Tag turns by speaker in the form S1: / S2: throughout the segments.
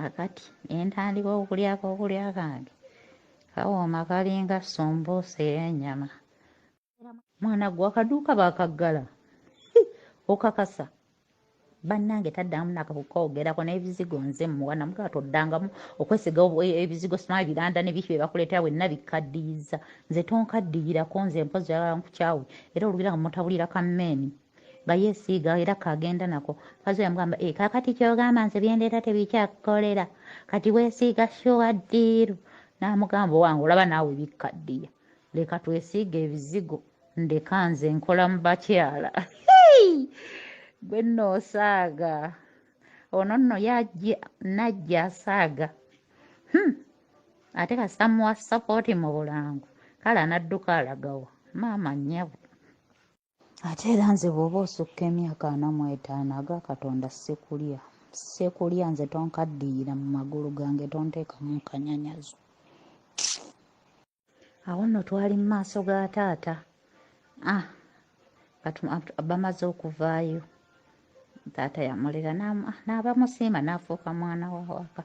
S1: Akati ne ntandika okulya ak'okulya kange, kawooma kalinga sumbuusa ey'ennyama. Mwana ggwe akaduuka baakaggala? Okakasa? Bannange taddamu nakukoogerako n'ebizigo nze mmuwa namugamba toddangamu okwesiga ebizigo simanyi biranda ne biki bye bakuleetera wenna bikkaddiyiza nze tonkaddiyirako nze mpozi oyagala nkukyawe era olugira nga mutabulira kammeeni nga yeesiiga era kagenda nako mukazi we yamugamba e kaakati kyogamba nze byendeeta tebikyakukolera kati weesiiga shuwa ddiiru n'amugamba owange olaba naawe bikkaddiya leka twesiige ebizigo ndeka nze nkola mu bakyala gwe nno osaaga ono nno yajja najja asaaga Ate kasita muwa sapooti mu bulango kale anadduka alagawa maama nnyabo. Ate era nze bw'oba osukka emyaka 45 aga Katonda sikulya sikulya nze tonkaddiyira mu magulu gange tonteekamu nkanyanyazo. Awo nno twali mu maaso ga taata ah, bamaze okuvaayo taata yamulera n'abamusiima n'afuuka mwana wa waka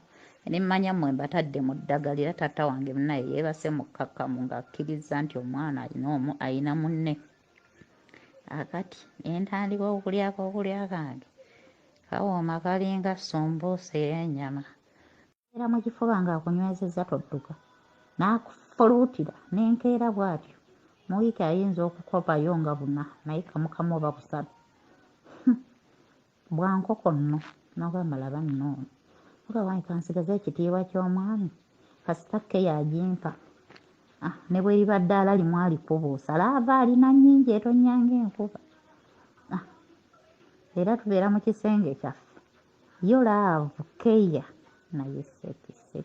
S1: ne mmanya mmwe mbatadde mu ddagala era taata wange munaye yeebase mukkakkamu ng'akkirizza nti omwana alina omu alina munne akati ne ntandika okulya ak'okulya kange kawooma kalinga sumbuusa ey'ennyama Era mu kifuba ng'akunywezezza todduka n'akufuluutira n'enkeera bw'atyo mu wiiki ayinza okukobayo nga buna naye kamu kamu oba busatu. Bwa nkoko nno n'ogamba laba nno ono. Mugamba wange kansigaze ekitiibwa ky'omwami kasita keya agimpa. Ah, ne bwe liba ddaala limu alikubuusa laava alina nnyingi etonnya ng'enkuba. Ah, era tubeera mu kisenge kyaffe. Yo laavu keya naye sekise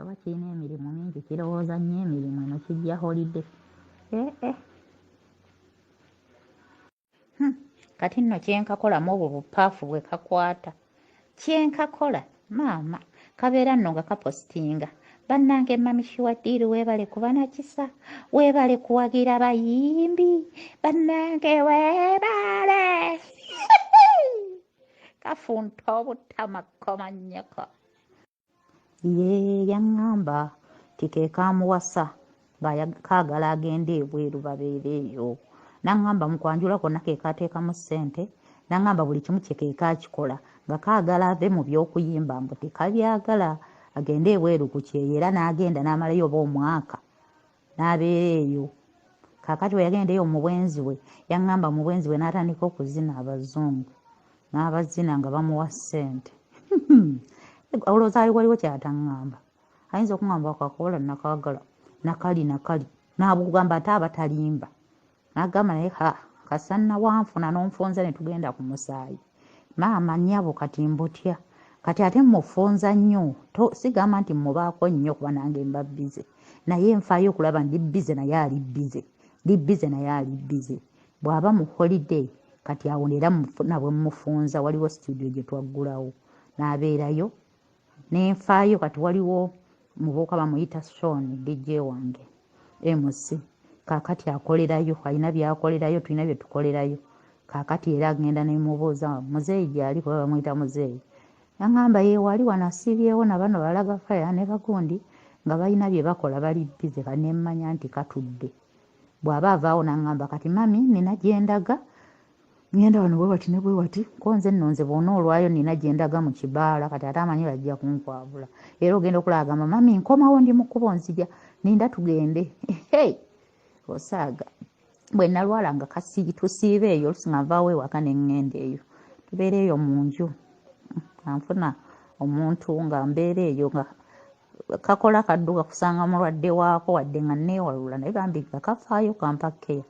S1: oba kirina emirimu mingi kirowooza nnyo emirimu eno kijja holiday eh, eh. Kati nno kyenkakolamu obwo bupaafu bwe kakwata kyenkakola maama kabeera nno nga kapositinga bannange mami shuwa deal weebale kuba na kisa weebale kuwagira bayimbi bannange weebale kafunta obutama komanyoko ye yaŋŋamba nti ke kaamuwasa kaagala agende ebweru babeere eyo n'aŋŋamba mu kwanjula kwonna ke kaateekamu ssente n'aŋŋamba buli kimu kye ke kaakikola nga kaagala ave mu by'okuyimba mbu tekabyagala agende ebweru ku kyeyo era n'agenda n'amalayo oba omwaka n'abeera eyo kaakati bwe yagenda eyo mu bwenzi bwe yaŋŋamba mu bwenzi bwe n'atandika okuzina abazungu n'abazina nga bamuwa ssente olowooza ali waliwo kyataŋŋamba ayinza okuŋŋamba akakola nakaagala nakali nakali n'abugamba ate abatalimba n'agamba naye ha kasanna wanfuna n'onfunza ne tugenda ku musaayi maama nnyabo kati mbutya kati ate mufunza nnyo sigamba nti mubaako nnyo kuba nange mba bize naye nfaayo okulaba ndi bize naye ali bize ndi bize naye ali bize bw'aba mu holiday kati awo era nabwe mufunza waliwo studio gye twaggulawo n'abeerayo nenfaayo kati waliwo mubuuka bamuyita Sean DJ wange MC kakati akolerayo alina byakolerayo tulina bye tukolerayo kakati era agenda nemubuuza muzeeyi gyali kuba bamuyita muzeeyi yaŋŋamba ye wali wano asiibyewo na bano balaga faya ne bagundi nga balina bye bakola bali bize kanemmanya nti katudde bw'aba avaawo n'aŋŋamba kati mami nina gye ndaga ngenda wano bwe wati ne bwe wati ko nze nno nze bwona olwayo nina gye ndaga mu kibaala kati ate amanyi bajja kunkwabula era ogenda okulaba agamba mami nkomawo ndi mu kkubo nzija ninda tugende hey! Osaaga bwe nalwala nga tusiiba eyo olusi nga nvaawo ewaka ne ŋŋenda eyo tubeera eyo mu nju nga nfuna omuntu nga mbeera eyo nga kakola kadduka kusanga mulwadde waako wadde nga neewalula naye bambi nga kafaayo kampa keya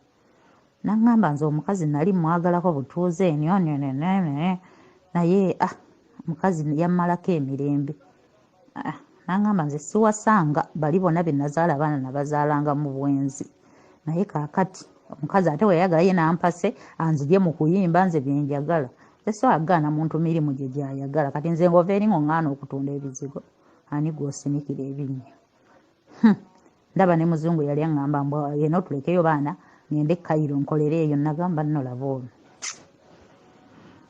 S1: N'aŋŋamba nze omukazi nali mmwagalako butuuze nnyonnyonnyonnyonyo naye ah omukazi yammalako emirembe. Ah, n'aŋŋamba nze siwasanga bali bonna be nazaala abaana nabazaalanga mu bwenzi naye kaakati omukazi ate bwe yayagala ye n'ampase anzigye mu kuyimba nze bye njagala. Nze sisobola kugaana muntu mirimu gye gy'ayagala kati nze ng'ova eri ng'oŋŋaana okutunda ebizigo ani gw'osinikira ebinnyo? Ndaba ne muzungu yali aŋŋamba mbu eno tulekeyo baana ŋŋende e Cairo nkolere eyo nagamba nno laba ono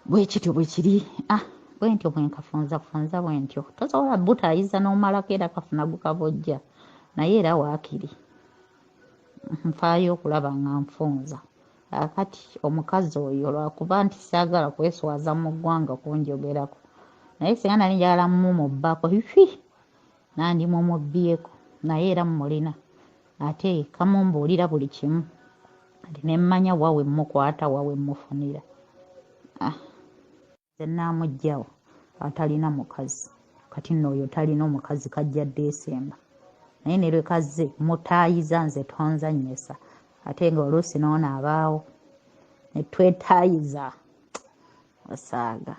S1: bwe kityo bwe kiri ah Bwe ntyo bwe nkafunzafunza bwe ntyo. Tosobola butaayiza n'omalako era kafuna gukabojja, naye era waakiri nfaayo okulaba nga nfunza. Kaakati omukazi oyo lwakuba nti saagala kweswaza mu ggwanga kunjogerako, naye singa nali njagala mumubbako hwi nandimumubbyeko, naye era mmulina ate kamumbuulira buli kimu kati ne mmanya wa we mmukwata wa we mmufunira. Ah. Nze naamuggyawo atalina mukazi. Kati nno oyo talina omukazi kajja December naye ne lwe kazze mutaayiza nze tonzannyisa ate nga oluusi n'ono abaawo ne twetaayiza osaaga.